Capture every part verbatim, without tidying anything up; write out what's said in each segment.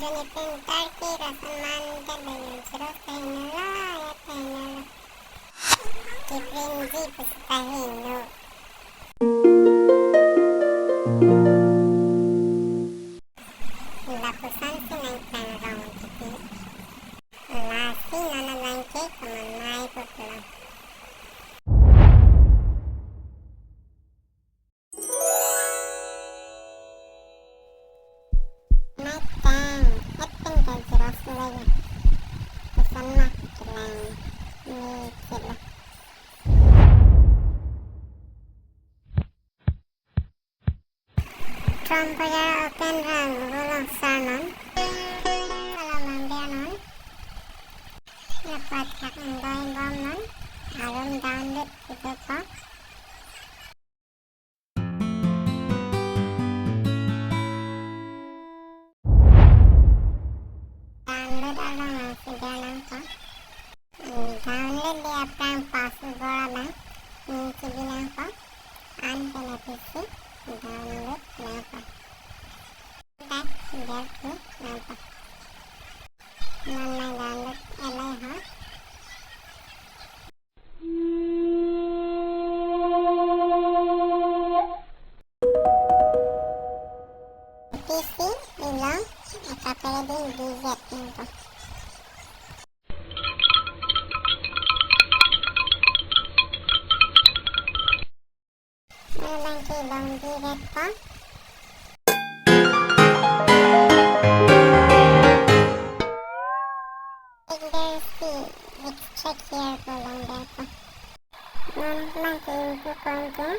Joni printer ke koson man ke bayu Xerox kaheno lo, ya kaheno lo. Kiprinji pusi kaheno. Lapuson si nangplang rong titi. Lasi non abang ke kamanai pulo. Maitan, et pen ka Xerox lo ya. Koson ma kelang ni chelo. Chromeboard open rang, bolong sar non. Kalang mande non. Lapu athak ingdoi bom non. Arum download kedo po. Download along nangkedo nangpo. Hmm, download-le aphrang password abang nangkebi nangpo. An pen aphi si download nangpo. Dak dal thu nangpo. Non nang download-et lo ho. P C ilong akapere ding D Z nangpo. Labang ke ilong D Z po. Extract here pu long dei po. Non labang ke ingpu pon ke.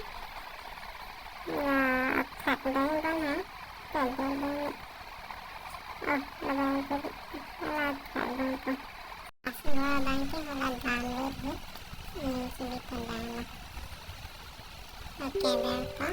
La athak dang bang ha. Tabel bang. Oh, labang ke. La athak bang po. Aslo abang ke hala download he. Hmm, sini tendang lo. Okay, bang po.